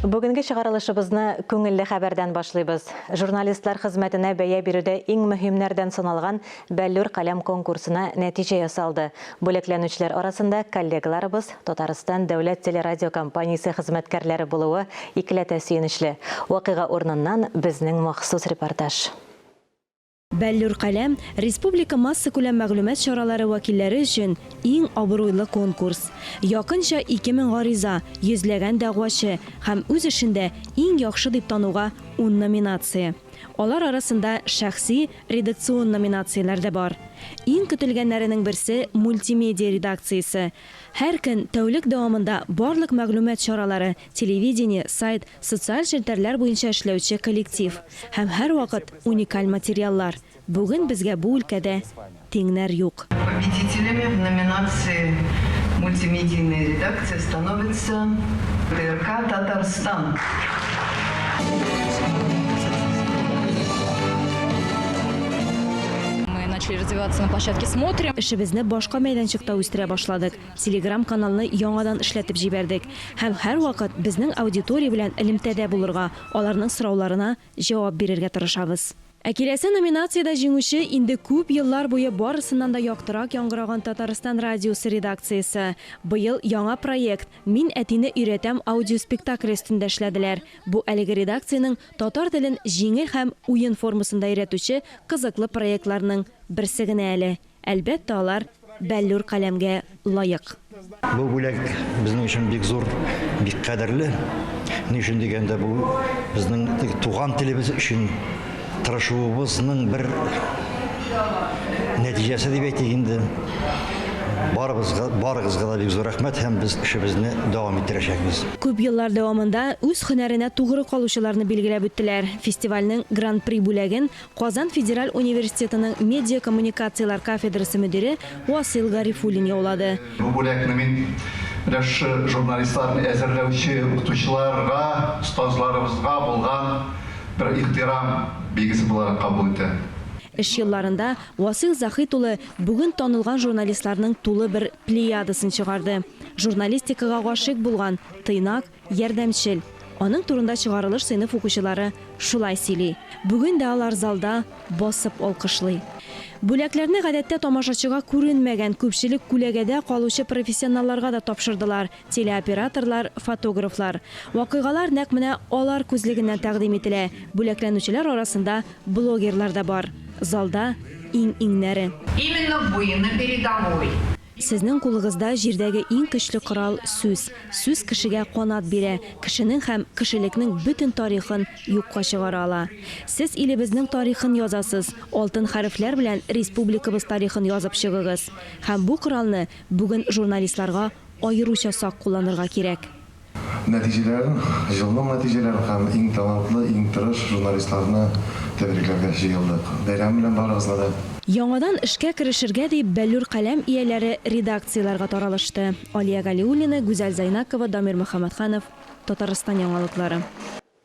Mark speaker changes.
Speaker 1: Бүгенге чыгарылышыбызны күңелле хәбәрдән башлыйбыз. Журналистлар хезмәтенә бәя бирүдә иң мөһимнәрдән саналган Бәллүр каләм конкурсына нәтиҗә ясалды. Бүләкләнүчеләр арасында коллегаларыбыз, Татарстан дәүләт телерадиокомпаниясе хезмәткәрләре булуы икеләтә сөенечле. Вакыйга урыныннан безнең махсус репортаж.
Speaker 2: Бәллүр каләм, республика массакүләм мәгълүмат чаралары вәкилләре өчен иң абруйлы конкурс. Якынча 2000 гариза, йөзләгән дәгъвачы һәм үз эшендә иң яхшы дип тануга ун номинация. Алар арасында шәхси, редакцион номинацияләр дә бар. Иң көтелгәннәренең берсе, мультимедиа редакциясе. Һәр көн, тәүлек дәвамында барлык мәгълүмат чаралары, телевидение, сайт, социаль челтәрләр буенча эшләүче коллектив. Һәм һәрвакыт уникаль материаллар. Бүген безгә бу өлкәдә тиңнәр юк.
Speaker 3: Победителями в номинации Мультимедийная редакция становится ТРК Татарстан.
Speaker 4: Мы начали развиваться на площадке «Смотрим».
Speaker 2: Эшебезне башка мәйданчыкта үстерә башладык. Телеграм-каналны яңадан эшләтеп җибәрдек. Һәм һәрвакыт безнең аудитория белән элемтәдә булырга, аларның сорауларына җавап бирергә тырышабыз. Ә киләсе номинациядә җиңүче, инде күп еллар буе барысыннан да яктырак яңгыраган Татарстан радиосы редакциясе. Быел яңа проект, Мин әтине өйрәтәм аудиоспектакле өстендә эшләделәр. Бу әлеге редакциянең татар телен җиңел һәм уен формасында өйрәтүче кызыклы проектларның берсе генә әле. Әлбәттә, алар бәллүр каләмгә лаек.
Speaker 5: Бу бүләк безнең өчен бик зур, бик кадерле. Ни өчен дигәндә, бу безнең туган телебез өчен тырышуыбызның бер нәтиҗәсе дип әйтик инде. Барыбызга, барыгызга да бик зур рәхмәт һәм без эшебезне дәвам иттерәчәкбез.
Speaker 2: Күп еллар дәвамында үз һөнәренә тугры калучыларны билгеләп үттеләр. Фестивальнең Гран-при бүләген Казан федераль университетының медиакоммуникацияләр кафедрасы мөдире Васыйл Гарифуллин яулады.
Speaker 6: Бу бүләкне мин менә шушы журналистларны әзерләүче укытучыларга, остазларыбызга булган бер ихтирам билгесе буларак кабул итәм.
Speaker 2: Эш елларында Васыйл Заһит улы бүген танылган журналистларның тулы бер плеядасын чыгарды. Журналистикага гашыйк булган, тыйнак, Ярдәмчел. Аның турында чыгарылыш сыйныф укучылары шулай сөйли. Бүген дә алар залда басып алкышлый. Бүләкләрне гадәттә тамашачыга күренмәгән, күпчелек күләгәдә калучы профессионалларга да тапшырдылар, телеоператорлар, фотографлар. Вакыйгалар нәкъ менә алар күзлегеннән тәкъдим ителә. Бүләкләнүчеләр арасында блогерлар да бар. Залда иң-иңнәре.
Speaker 3: Именно вы на передовой.
Speaker 2: Сезнең кулыгызда җирдәге иң көчле корал, сүз. Сүз кешегә канат бирә, кешенең һәм кешелекнең бөтен тарихын юкка чыгара ала. Сез илебезнең тарихын язасыз, алтын хәрефләр белән республикабыз тарихын язып чыгыгыз. Һәм бу коралны бүген журналистларга аеруча сак кулланырга кирәк.
Speaker 7: Нәтиҗәләрен, елның нәтиҗәләрен һәм иң талантлы, иң тырыш журналистларны тәбрикләргә җыелдык. Бәйрәм белән барыгызны да!
Speaker 2: Яңадан эшкә керешергә дип бәллүр каләм ияләре редакцияләргә таралышты. Алия Галиуллина, Гүзәл Зайнакова, Дамир Мөхәммәтханов, Татарстан яңалыклары.